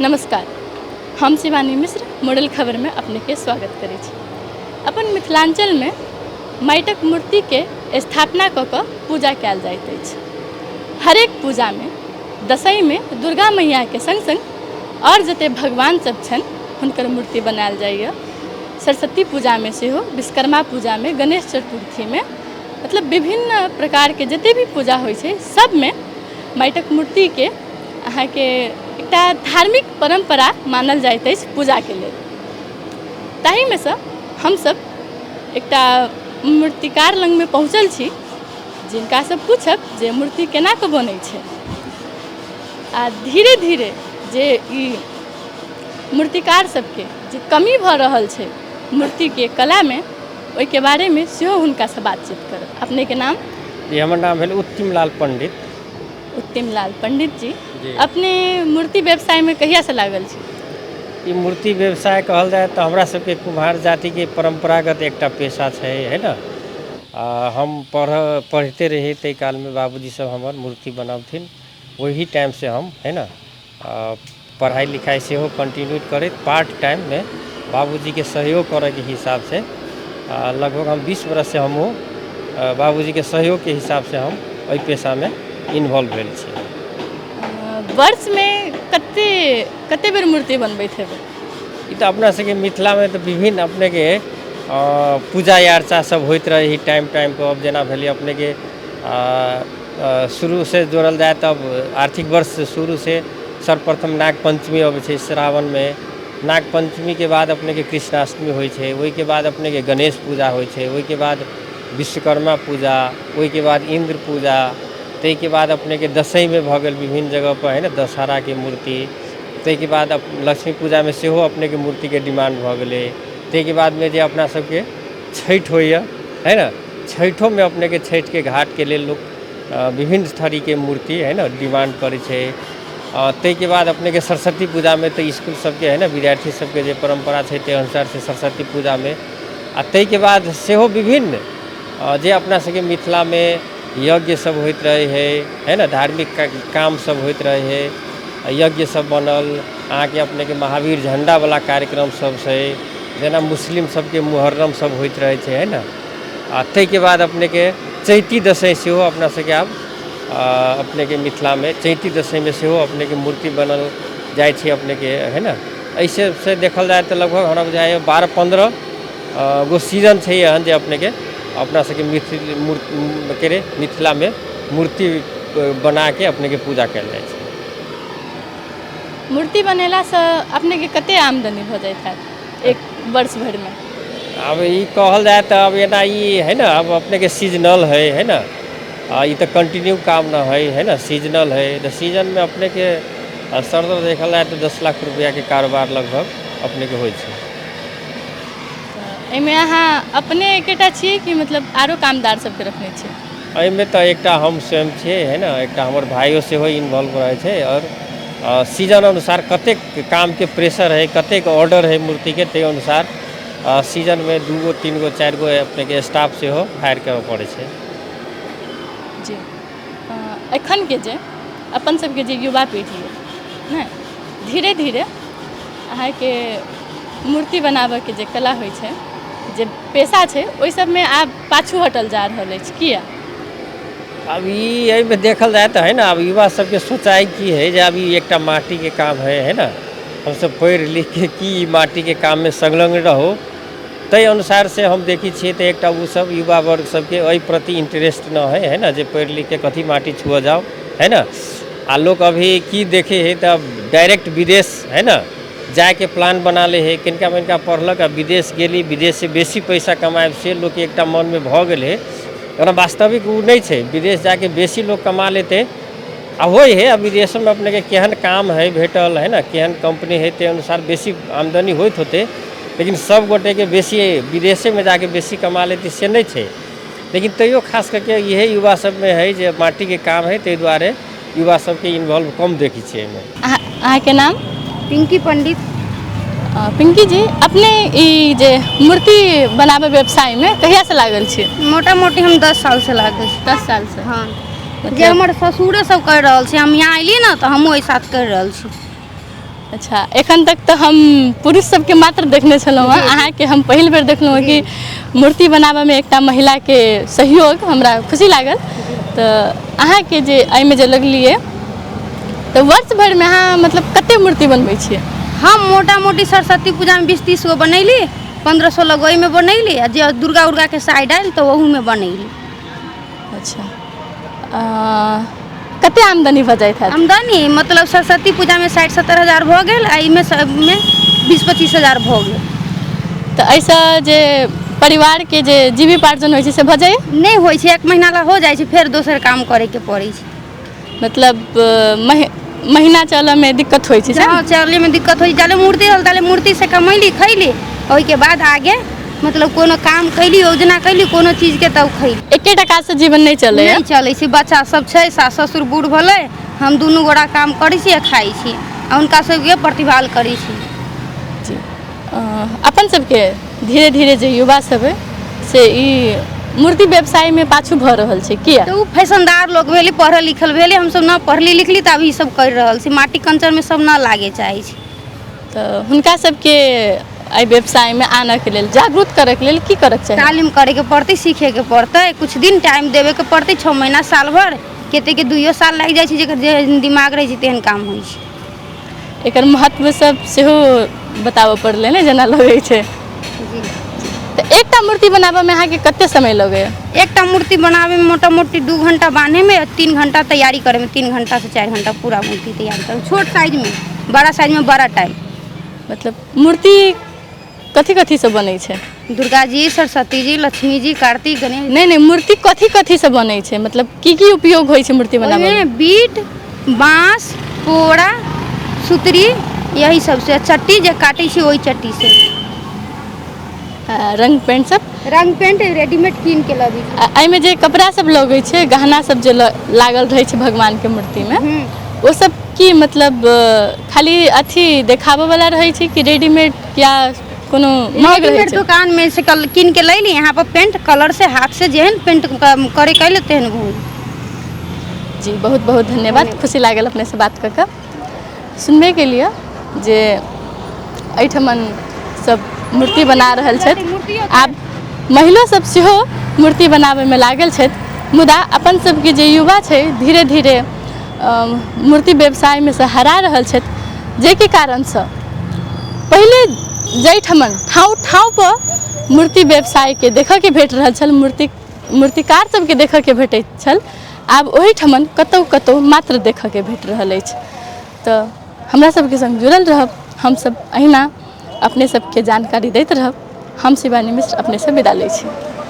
नमस्कार, हम शिवानी मिश्र मॉडल खबरमे अपनेके स्वागत करै छी। अपन मिथिलाञ्चलमे माटिक मूर्तिके स्थापना कऽ कऽ पूजा कयल जाइत अछि। हरेक पूजामे दशईंमे दुर्गा मैयाके सङ्ग सङ्ग आओर जते भगवान सब छनि हुनकर मूर्ति बनायल जाइए। सरस्वती पूजामे सेहो, विश्वकर्मा पूजामे, गणेश चतुर्थीमे, मतलब विभिन्न प्रकारके जते भी पूजा होइ छै सबमे माटिक मूर्तिके अहाँके एकटा धार्मिक परम्परा मानल जाइत अछि पूजाके लेल। ताहिमे सँ हमसब एकटा मूर्तिकार लगमे पहुँचल छी जिनकासँ पूछब जे मूर्ति केना कऽ बनै छै आ धीरे धीरे जे ई मूर्तिकार सबके जे कमी भऽ रहल छै मूर्तिके कलामे, ओहिके बारेमे सेहो हुनकासँ बातचीत करब। अपनेके नाम? जी, हमर नाम भेल उत्तिम लाल पंडित। उत्तिम लाल पंडित जी, अपने मूर्ति व्यवसायमे कहियासँ लागल छी? ई मूर्ति व्यवसाय कहल जाय तऽ हमरा सबके कुम्हार जातिके परम्परागत एकटा पेशा छै, है ने? आ हम पढ़िते रही ताहि कालमे बाबूजी सब हमर मूर्ति बनबथिन, ओही टाइमसँ हम, है ने, पढ़ाइ लिखाइ सेहो कन्टिन्यू करैत पार्ट टाइममे बाबूजीके सहयोग करैके हिसाबसँ लगभग हम 20 बरससँ हमहूँ बाबूजीके सहयोगके हिसाबसँ हम एहि पेशामे इन्वॉल्व भेल छी। वर्षमे कते कते बेर मूर्ति बनबैत हेबै? ई तऽ अपना सबके मिथिलामे तऽ विभिन्न अपनेके पूजा अर्चा सब होइत रहै है टाइम टाइमपर। अब जेना भेलै अपनेके शुरूसँ जोड़ल जाय तब आर्थिक वर्ष शुरूसँ सर्वप्रथम नाग पञ्चमी अबै छै श्रावणमे। नाग पञ्चमीके बाद अपनेके कृष्णाष्टमी होइ छै, ओहिके बाद अपनेके गणेश पूजा होइ छै, ओहिके बाद विश्वकर्मा पूजा, ओहिके बाद इन्द्र पूजा, ताहिके बाद अपनेके दशईंमे भऽ गेल विभिन्न जगहपर, है ने, दशहराके मूर्ति। ताहिके बाद लक्ष्मी पूजामे सेहो अपनेके मूर्तिके डिमांड भऽ गेलै। ताहिके बादमे जे अपना सबके छठि होइए, है ने, छठिओमे अपनेके छठिके घाटके लेल लोक विभिन्न थरीके मूर्ति, है ने, डिमांड करै छै। ताहिके बाद अपनेके सरस्वती पूजामे तऽ इसकुल सबके, है ने, विद्यार्थी सबके जे परम्परा छै ताहि अनुसारसँ सरस्वती पूजामे। आओर ताहिके बाद सेहो विभिन्न जे अपना सबके मिथिलामे यज्ञ सब होइत रहै हइ, है ने, धार्मिक काम सब होइत रहै हइ, यज्ञ सब बनल अहाँके अपनेके महावीर झण्डावला कार्यक्रम सब छै, जेना मुस्लिम सबके मुहर्रम सब होइत रहै छै, है ने। आ ताहिके बाद अपनेके चैती दशैं सेहो अपना सबके आब अपनेके मिथिलामे चैती दशैंमे सेहो अपनेके मूर्ति बनल जाइ छै अपनेके, है ने। एहिसँ से देखल जाय तऽ लगभग हमरा बुझाइए 12-15 गो सीजन छै एहन जे अपनेके अपना सबके मिथिल मूर्ति मिथिलामे मूर्ति बनाके अपनेके पूजा कयल जाइ छै। मूर्ति बनेलासँ अपनेके कते आमदनी भऽ जाइत हैत एक वर्ष भरिमे? आब ई कहल जाय तऽ अब एना ई है ने, अब अपनेके सीजनल है, है ने, आ ई तऽ कंटिन्यू काम न है, है ने, सीजनल है तऽ सीजनमे अपनेके सर देखल जाय तऽ 10 लाख रुपैआके कारोबार लगभग अपनेके होइ छै। एहिमे अहाँ अपने एकेटा छियै कि मतलब आरो कामदार सबके रखने छियै? एहिमे तऽ एकटा हम स्वयं छियै, है ने, एकटा हमर भाइयो सेहो इन्वॉल्व रहै छै। आओर सीजन अनुसार कतेक कामके प्रेशर है, कतेक ऑर्डर है मूर्तिके, ताहि अनुसार सीजनमे दू गो, तीन गो, चारि गो अपनेके स्टाफ सेहो हायर करऽ पड़ै छै। जी, एखनके जे अपन सबके जे युवा पीढ़ी अइ ने, धीरे धीरे अहाँके मूर्ति बनाबऽके जे कला होइ छै, जे पेशा छै, ओहि सबमे आब पाछू हटल जा रहल अछि, किया? आब ई एहिमे देखल जाय तऽ है ने, आब युवा सबके सोचाइ की है जे आब ई एकटा माटीके काम है, है ने, हमसब पढ़ि लिखके की ई माटीके काममे संलग्न रहू। ताहि अनुसारसँ हम देखै छियै तऽ एकटा ओसब युवा वर्ग सबके एहि प्रति इंटरेस्ट नहि है, है ने, जे पढ़ि लिखके कथी माटी छुअऽ जाउ, है ने। आ लोक अभी की देखै है तऽ डायरेक्ट विदेश, है ने, जाइके प्लान बना लै है। किनका मिनका पढ़लक आ विदेश गेली, विदेशसँ बेसी पैसा कमायब, से लोकके एकटा मनमे भऽ गेल है। ओना वास्तविक ओ नहि छै। विदेश जाके बेसी लोक कमा लेतै आ होइ है। आ विदेशोमे अपनेके केहन काम है भेटल, है ने, केहन कम्पनी है, ताहि अनुसार बेसी आमदनी होइत होतै। लेकिन सब गोटेके बेसी विदेशेमे जाके बेसी कमा लेतै से नहि छै। लेकिन तैयो खास करके इएह युवा सबमे है जे माटीके काम है, ताहि दुआरे युवा सबके इन्वॉल्व कम देखै छियै एहिमे। अहाँके नाम? पिंकी पंडित। पिंकी जी, अपने ई जे मूर्ति बनाबै व्यवसायमे कहियासँ लागल छी? मोटा मोटी हम 10 सालसँ लागल छी। 10 सालसँ? हँ, जे हमर ससुरे सब करि रहल छै, हम यहाँ अयलियै ने तऽ हमहूँ एहि साथ करि रहल छी। अच्छा, एखन तक तऽ हम पुरुष सबके मात्र देखने छलहुँ हँ, अहाँके हम पहिल बेर देखलहुँ हँ कि मूर्ति बनाबऽमे एकटा महिलाके सहयोग। हमरा खुशी लागल। तऽ अहाँके जे एहिमे जे लगलियै, तऽ वर्ष भरिमे अहाँ मतलब कते मूर्ति बनबै छियै? हम मोटा मोटी सरस्वती पूजामे 20-30 गो बनैली, 15-16 गो ओहिमे बनैली, आ जे दुर्गा उर्गाके साइड आयल तऽ ओहूमे बनैली। अच्छा, कते आमदनी भऽ जाइत हैत? आमदनी मतलब सरस्वती पूजामे 60-70 हजार भऽ गेल, आ एहिमे सबमे 20-25 हजार भऽ गेल। तऽ एहिसँ जे परिवारके जे जीविकोपार्जन होइ छै, से भऽ जाइए? नहि होइ छै। एक महीना ला हो जाइ छै, फेर दोसर काम करैके पड़ै छै। मतलब महीना चलऽमे दिक्कत होइ छै, सएह हँ ने? चलैमे दिक्कत होइ छै। जाले मूर्ति रहल ताले मूर्तिसँ कमैली खैली, ओहिके बाद आगे मतलब कोनो काम कैली, योजना कैली कोनो चीजके, तब खैली। एकेटा काजसँ जीवन नहि चलैए? नहि चलै छै। बच्चा सब छै, सास ससुर बूढ़ भेलै, हम दुनू गोरा काम करै छी आ खाइ छी आ हुनका सबके प्रतिभाल करै छी। जी, अपन सबके धीरे धीरे जे युवा सब है, से ई मूर्ति व्यवसायमे पाछू भऽ रहल छै, किया? तऽ ओ फैशनदार लोक भेलै, पढ़ल लिखल भेलै। हमसब न पढ़ली लिखली, तऽ अभी ई सब करि रहल छी। माटि कंचरमे सब न लागे चाहै छै। तऽ हुनका सबके एहि व्यवसायमे आनऽके लेल, जागरूक करऽके लेल की करऽके चाही? तालीम करैके पड़तै, सीखेके पड़तै, कुछ दिन टाइम देबेके पड़तै, 6 महीना, साल भर, कतेके 2 साल लागि जाइ छै। जेकर जेहन दिमाग रहै छै, तेहन काम होइ छै। एकर महत्व सब सेहो बताबऽ पड़लै ने, जेना लगै छै। जी। तऽ एकटा मूर्ति बनाबऽमे अहाँके कते समय लगैया? एकटा मूर्ति बनाबेमे मोटा मोटी 2 घंटा बान्हेमे, 3 घंटा तैयारी करैमे, 3 घंटासँ 4 घंटा पूरा मूर्ति तैयार करै, छोट साइजमे। बड़ा साइजमे बड़ा टाइम। मतलब मूर्ति कथी कथीसँ बनै छै? दुर्गा जी, सरस्वती जी, लक्ष्मी जी, कार्तिक, गणेश। नहि नहि, मूर्ति कथी कथीसँ बनै छै? मतलब की की उपयोग होइ छै मूर्ति बनाबऽमे? ओहिमे बीट, बाँस, पोड़ा, सुतरी, यही सबसे चट्टी जे काटै छी, ओहि चट्टी से। आ, रंग पेंट सब? रंग पेंट रेडीमेड कीन के लबै छी। आ एहिमे जे कपड़ा सब लगै छै, गहना सब जे लागल रहै छै भगवानके मूर्तिमे, ओ सब की मतलब खाली अथी देखाबऽ वाला रहै छै कि रेडीमेड या कोनो महग रहै रेडीमेड छै? दुकान में से कल कीन के लैली, यहाँ पर पेंट कलर से हाथ से जेहन पेंट करे कैले तेहन भूल। जी, बहुत बहुत धन्यवाद। खुशी लागल अपनेसँ बात कऽ कऽ। सुनबे के लिए जे एहिठमन सब मूर्ति बना रहल छथि। आब महिलो सब सेहो मूर्ति बनाबैमे लागल छथि, मुदा अपन सबके जे युवा छै, धीरे धीरे मूर्ति व्यवसायमे से हरा रहल छथि, जाहिके कारणसँ पहिले जाहिठमन ठाउँ ठाउँपर मूर्ति व्यवसायके देखऽके भेट रहल छल, मूर्तिकार सबके देखऽके भेटैत छल, आब ओहिठमन कतहु कतहु मात्र देखऽके भेट रहल अछि। तऽ हमरा सबके सङ्ग जुड़ल रहब। हमसब अहिना अपने सबके जानकारी दैत रहब। हम शिवानी मिश्र अपनेसँ विदा लै छी।